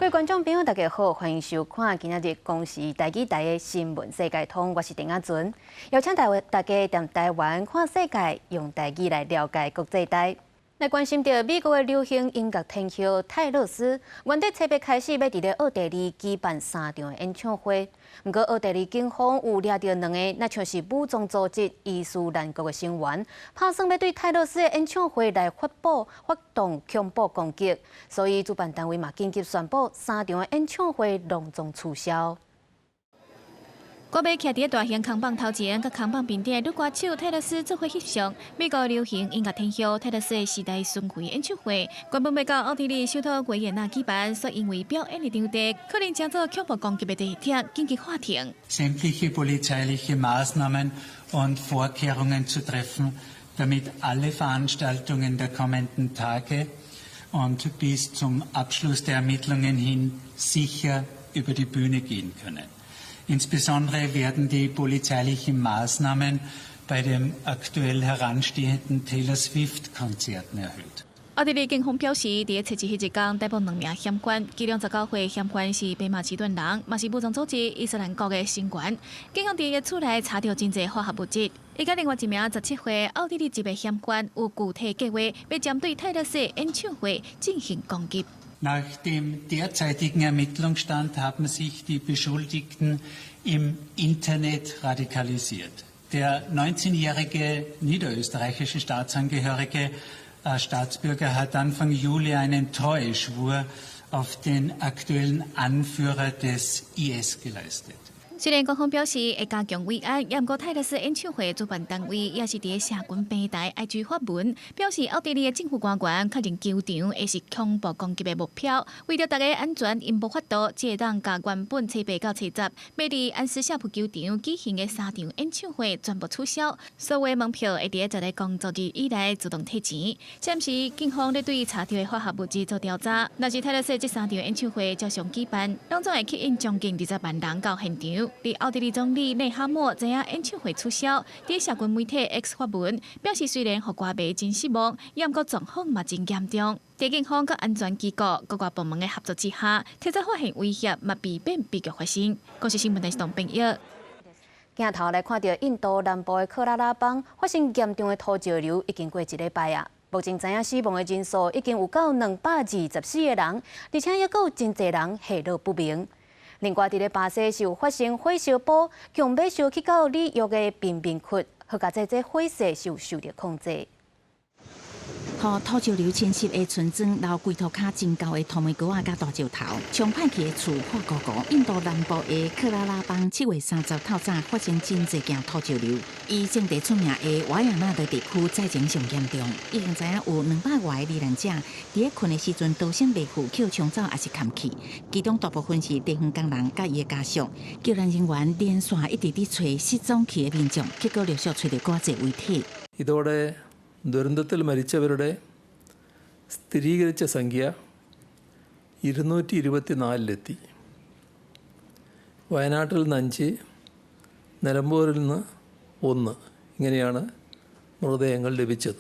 位觀眾朋友，大家好，歡迎收看今仔日公視台語台的新聞世界通，我是鄧阿純，邀請大家踮台灣看世界，用台語來了解國際台。來關心著美國的流行音樂天后泰勒絲，原底初八開始欲佇咧奧地利舉辦三場的演唱會，毋過奧地利警方有掠著兩個，若像是武裝組織伊斯蘭國的成員，拍算欲對泰勒絲的演唱會來發動恐怖攻擊，所以主辦單位嘛緊急宣布三場的演唱會攏總取消。歌迷徛佇咧大型扛棒頭前，佮扛棒面頂的女歌手泰勒絲做伙翕相。美國流行音樂天后泰勒絲的時代巡迴演唱會，原本欲到奧地利首都維也納舉辦，卻因為表演的場地可能成做恐怖攻擊的地點，緊急喊停。 Sämtliche polizeiliche Maßnahmen und Vorkehrungen zu treffen, damit alle Veranstaltungen der kommenden Tage und bis zum Abschluss der Ermittlungen hin sicher über die Bühne gehen können. Insbesondere werden die polizeilichen Maßnahmen bei den aktuell heranstehenden Taylor Swift-Konzerten erhöht. 奧地利警方表示，佇咧初一彼一工逮捕兩名嫌犯，其中19歲嫌犯是白馬其頓人，嘛是武裝組織伊斯蘭國的成員。警方佇伊厝內查著真濟化學物質。伊佮另外一名17歲奧地利籍的嫌犯有具體計劃，欲針對泰勒絲演唱會進行攻擊。 Nach dem derzeitigen Ermittlungsstand haben sich die Beschuldigten im Internet radikalisiert. Der 19-jährige niederösterreichische Staatsangehörige Staatsbürger hat Anfang Juli einen Treueschwur auf den aktuellen Anführer des IS geleistet. 雖然官方表示會加強維安，也毋過泰勒絲演唱會主辦單位也是佇咧社群平台 IG 發文，表示奧地利的政府官員確認球場會是恐怖攻擊的目標，為著大家安全，𪜶無法度才會當共原本初八到初十欲佇安斯夏普球場舉行的三場演唱會全部取消，所有門票會佇咧10个工作日以內自動退錢。暫時警方咧對查著的化學物質做調查，若是泰勒絲這三場演唱會照常舉辦，攏總會吸引將近20萬人到現場。而奧地利總理內哈默知影演唱會取消，佇社群媒體 X 發文，表示雖然予歌迷真失望，也毋過狀況嘛真嚴重。佇警方佮安全機構各個部門的合作之下，提早發現威脅，嘛避免悲劇發生。公視新聞電視編譯。鏡頭來看著印度南部的克拉拉邦發生嚴重的土石流，已經過一禮拜啊。目前知影死亡的人數已經有到224個人，而且猶閣有真濟人下落不明。另外，佇咧巴西是有發生火燒波，強欲燒去到里約的貧民窟，好佳哉這火勢是有受著控制。予土石流侵襲的村莊，留規塗跤真厚的土泥膏仔佮大石頭，沖歹去的厝破糊糊。印度南部的克拉拉邦7月30透早發生真濟件土石流，以政地出名的瓦亞納德地區災情上嚴重，已經知影有200外个罹難者，佇咧睏的時陣逃生袂赴，予沖走抑是崁去。其中大部分是地方工人佮伊的家屬。救難人員連續一直佇揣失蹤去的民眾，結果陸續揣著閣濟遺體。 ഇതോടെ ദുരന്തത്തിൽ മരിച്ചവരുടെ സ്ഥിരീകരിച്ച സംഖ്യ 224-ലെത്തി. വയനാട്ടിൽ നിന്ന് അഞ്ച്, നിലമ്പൂരിൽ നിന്ന് ഒന്ന്, ഇങ്ങനെയാണ് മൃതദേഹങ്ങൾ ലഭിച്ചത്.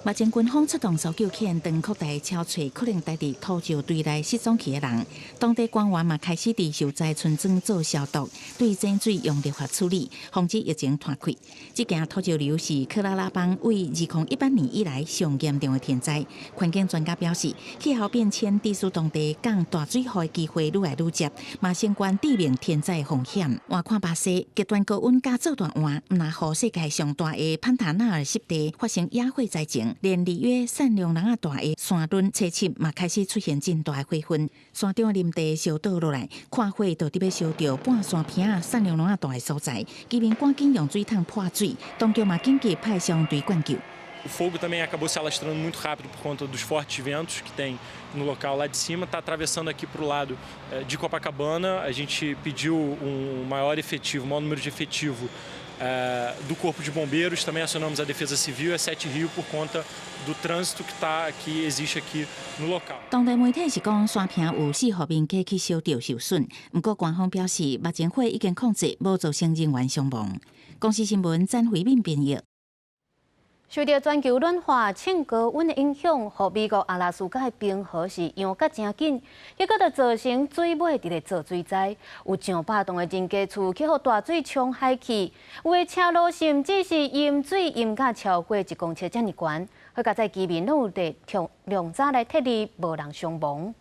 目前軍方出動搜救犬，長擴大搜揣可能待佇土石堆內失蹤去的人。當地官員嘛開始佇受災村莊做消毒，對井水用氯化處理，防止疫情傳開。這件土石流是克拉拉邦為2018年以來上嚴重的天災。環境專家表示，氣候變遷致使當地降大水雨的機會愈來愈捷，嘛升懸致命天災風險。換看巴西，極端高溫佮做大旱，毋但予世界上大的潘塔納爾濕地發生野火災情。連里約善良人仔大的山崙初七嘛開始出現真大的火焚，山頂的林地燒倒落來，看火到底欲燒著半山坪仔善良人仔大的所在，居民趕緊用水桶潑水，當局嘛緊急派消防隊灌救。 O fogo também acabou se alastrando muito rápido por conta dos fortes ventos que tem no local lá de cima, está atravessando aqui para o lado de Copacabana. A gente pediu um maior efetivo, um maior número de efetivo do Corpo de Bombeiros, também acionamos a Defesa Civil e a Sete Rio por conta do trânsito que existe aqui no local. 當地媒體是講山坪有四戶民家去燒著受損，毋過官方表示目前火已經控制，無造成人員傷亡。公視新聞詹慧敏編譯。受著全球暖化、衝高溫的影響，予美國阿拉斯加的冰河是溶甲誠緊，結果就造成水尾佇咧做水災，有上百棟的人家厝去予大水沖海去，有的車路甚至是淹水淹甲超過一公尺遮爾懸，好佳哉居民攏有佇量早來撤離，無人傷亡。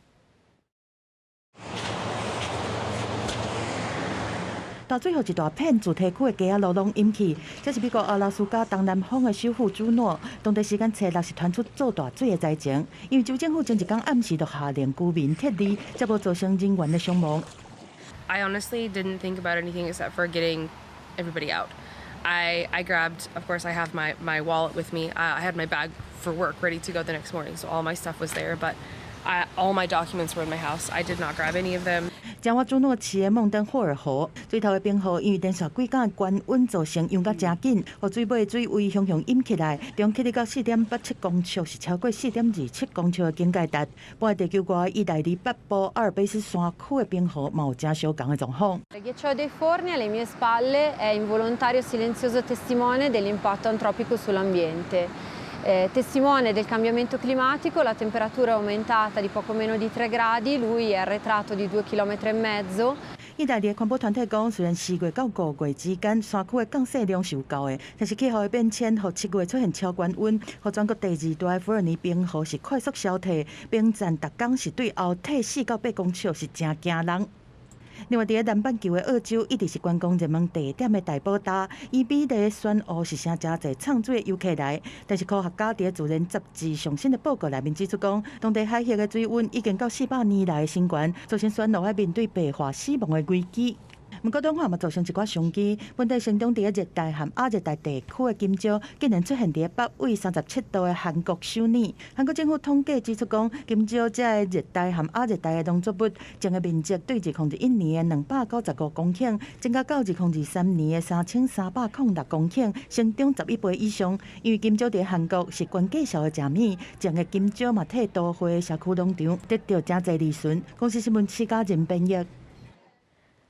大水予一大片住宅區的街仔路攏淹去，這是美國阿拉斯加東南方的首府朱諾。當地時間初六是傳出做大水的災情，因為州政府前一工暗時就下令居民撤離，才無造成人員的傷亡。 I honestly didn't think about anything except for getting everybody out. I grabbed, of course, I have my wallet with me. I had my bag for work ready to go the next morning, so all my stuff was there. But all my documents were in my house. I did not grab any of them. 前往朱諾市的孟登霍爾河水頭的冰河，因為連續幾工的高溫造成溶甲誠緊，予水尾水位雄雄淹起來，中起到4.87公尺，是超過4.27公尺的警戒值。半地球外意大利北部阿爾卑斯山區的冰河嘛有誠相仝的狀況。 Il ghiacciaio dei Forni alle mie spalle è involontario silenzioso testimone dell'impatto antropico sull'ambiente. Testimone del cambiamento climatico, la temperatura è aumentata di poco meno di 3 gradi, lui è arretrato di 2,5 km. 意大利的環保團體講，雖然4月到5月之間山區的降雪量是有夠的，但是氣候的變遷，予7月出現超高溫，予全國第二大的福爾尼冰河是快速消退，冰層逐工是對後退4到8公尺，是誠驚人。另外，佇咧南半球的澳洲，一直是觀光熱門地點的大寶島，伊美麗的漩渦是成誠濟藏水的遊客來。但是科學家佇咧《自然》雜誌上新的報告內面指出，講當地海域的水溫已經到400年來的新高，造成漩渦愛面對白化死亡的危機。毋過，暖化嘛造成一寡商機。本地生長佇咧熱帶和亞熱帶地區的金蕉，竟然出現佇咧北緯37度的韓國首爾。韓國政府統計指出，講金蕉這个熱帶和亞熱帶的農作物，種的面積對2021年的295公頃，增加到2023年的3306公頃，成長11倍以上。因為金蕉佇韓國是懸價數的食物，種的金蕉嘛替都會社區農場得著誠濟利潤。公視新聞施嘉仁編譯。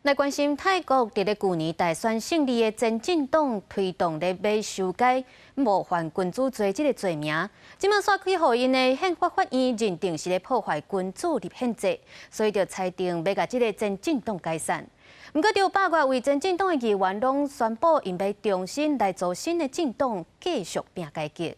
來關心泰國佇咧舊年大選勝利的前進黨推動咧欲修改冒犯君主罪這个罪名，這馬煞去予𪜶的憲法法院認定是咧破壞君主立憲制，所以就裁定欲共這个前進黨解散。毋過，著百外位前進黨的議員攏宣布，𪜶欲重新來組新的政黨，繼續拚改革。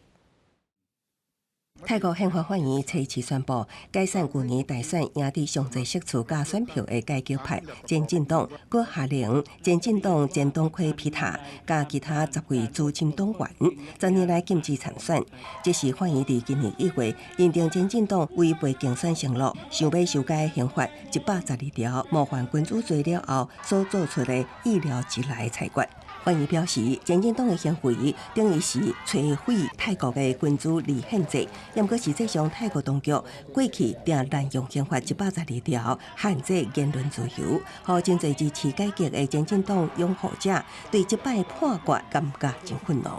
泰國憲法法院初七宣布解散舊年大選贏得上濟席次佮選票的改革派前進黨，閣下令前進黨前黨魁皮塔佮其他10位資深黨員10年來禁止參選。這是法院佇今年1月認定前進黨違背競選承諾，想欲修改憲法112條冒犯君主罪了後所做出的意料之內裁決。法院表示，前進黨的行為等於是摧毀泰國的君主立憲制，毋過實際上泰國當局過去定濫用憲法112條限制言論自由，予真濟支持改革的前進黨擁護者對這擺判決感覺真憤怒。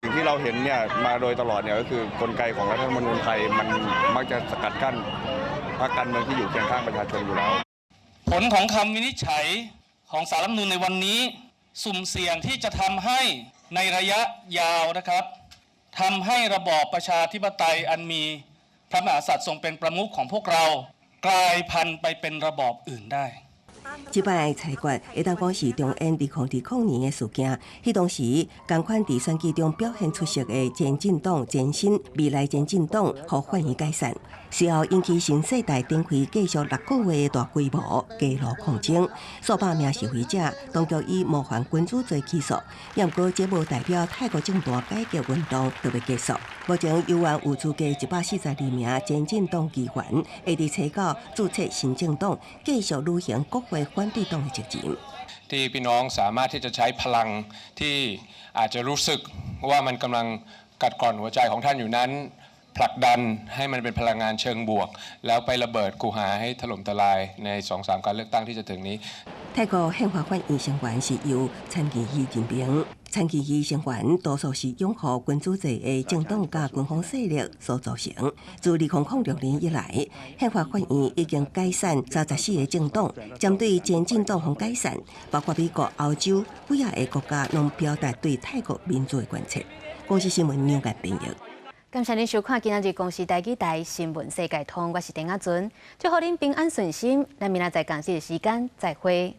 สิ่งที่เราเห็นเนี่ยมาโดยตลอดเนี่ยก็คือกลไกของรัฐธรรมนูญไทยมันมักจะสกัดกั้นพรรคการเมืองที่อยู่เคียงข้างประชาชนอยู่แล้ว ผลของคำวินิจฉัยของศาลรัฐธรรมนูญในวันนี้สุ่มเสี่ยงที่จะทำให้ในระยะยาวนะครับทำให้ระบอบประชาธิปไตยอันมีพระมหากษัตริย์ทรงเป็นประมุขของพวกเรากลายพันธุ์ไปเป็นระบอบอื่นได้ 這擺裁決會當講是重演2020年的事件。彼當時，仝款佇選舉中表現出色的前進黨前身未來前進黨，予法院解散。隨後引起新世代展開繼續6個月的大規模街路抗爭，數百名示威者當局以冒犯君主罪起訴，毋過這無代表泰國政壇改革運動就欲結束。目前猶原有資格142名前進黨議員會佇初九註冊新政黨，繼續履行國會反對黨的責任。 ที่พี่น้องสามารถที่จะใช้พลังที่อาจจะรู้สึกว่ามันกำลังกัดกร่อนหัวใจของท่านอยู่นั้นผลักดันให้มันเป็นพลังงานเชิงบวกแล้วไประเบิดคูหาให้ถล่มทลายใน2-3การเลือกตั้งที่จะถึงนี้ 泰國憲法法院成員是由參議院任命，參議院成員多數是擁護君主制的政黨佮軍方勢力所組成。自2006年以來，憲法法院已經解散34個政黨，針對前進黨予解散，包括美國、歐洲幾仔个國家攏表達對泰國民主的關切。公視新聞梁間編譯。感謝您收看今仔日公視台語台新聞世界通，我是鄭亞尊，祝予恁平安順心。咱明仔載仝時間再會。